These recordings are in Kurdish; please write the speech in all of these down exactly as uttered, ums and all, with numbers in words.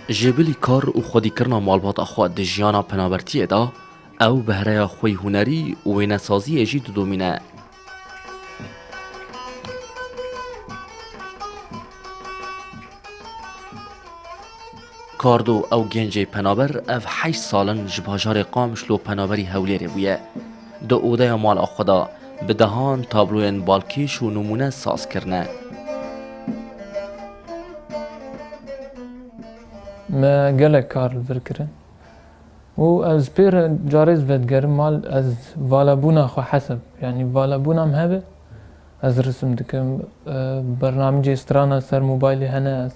Ji bilî kar û xwedîkirina malbata xwe di jiyana penabertiyê de, ew behreya xwe yî hunerî û wênesaziyê jî didomîne. Kardo, ew gencê penaber, ev heşt sal in ji bajarê Qamişlo penaberî Hewlêrê bûye. Di odeya mala xwe de bi dehan tabloyên balkêş û nimûne saz kirine. Me gelek kar li vir kirin. Û ez pê re carê ez vedigerim mal, ez valabûna xwe hesab, yanî valabûna min hebe, ez risim dikim, e, bernamicê strana ser mobaylê hene, ez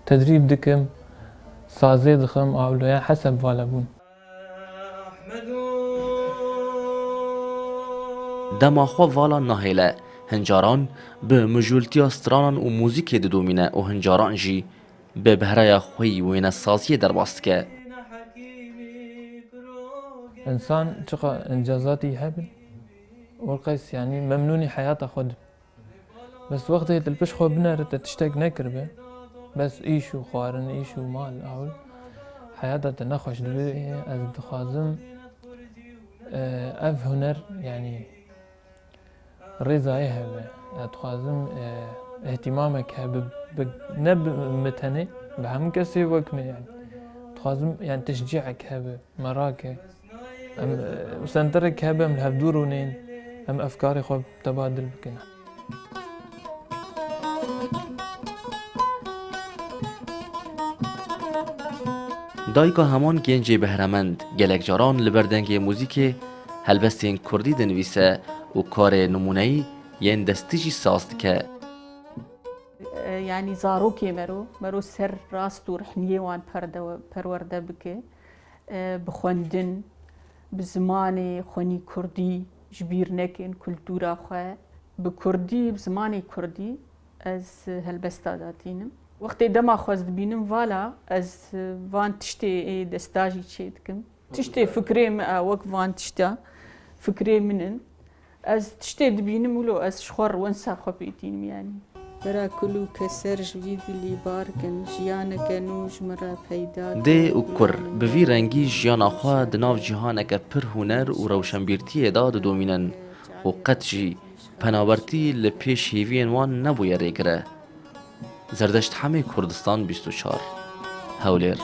tedrîb dikim, sazê dixim, awlo, ya hesab valabûn. Dema xwe vala nahêle, hin caran bi mijûltiya stranan û muzîkê didomîne û hin caran jî bi behreya xwe yî wênesaziyê derbas dike. Însan çiqa încazatî hebin, û qeys, yanî, memnûnî heyata xwe dib. Bes wextê tu li pişt xwe binere, te tiştek nekiribe, bes îş û xwarin, îş û mal, awil, heyata te nexweş dibe. Ez dixwazim, e, ev huner, yanî, rêzayê hebe. Ez dixwazim, e, îhtîmamek hebe, bi, ne bi min tenê, bi hemû kesê wek min, yanî. Dixwazim, yanî, teşcîek hebe, merake. Em, e, senterek hebe, em li hev dû rûnên, em efkarê xwe tebadil bikin. Dayika heman gencê behremend, gelek caran li ber dengê muzîkê helbestên kurdî dinivîse û karê nimûneyî yên destî jî saz dike. E, yanî zarokê mero, mero ser rast û rihniyê wan perde-, perwerde bike. E, bi xwendin, bi zimanê xwenî kurdî ji bîr nekin, kultura xwe bi kurdî, bi zimanê kurdî ez helbesta datînim. Wextê dema xwe ez dibînim vala, ez van tiştê ê desta jî çê dikim. Tiştê fikrê min e, wek van tişta fikrê min in. Ez tiştê dibînim wilo ez ji xwe riwensa xwe pê tînim, yanî. Bera kul û keser ji vî dilî bar kin, jiyaneke nû ji min re peyda kin. Dê û kur bi vî rengî jiyana xwe di nav cîhaneke pir huner û rewşenbîrtiyê de didomînin û qet jî penabertî li pêş hêviyên wan nebûye rêgire. Zerdeşt Hemê, Kurdistan bîst û çar, Hewlêr.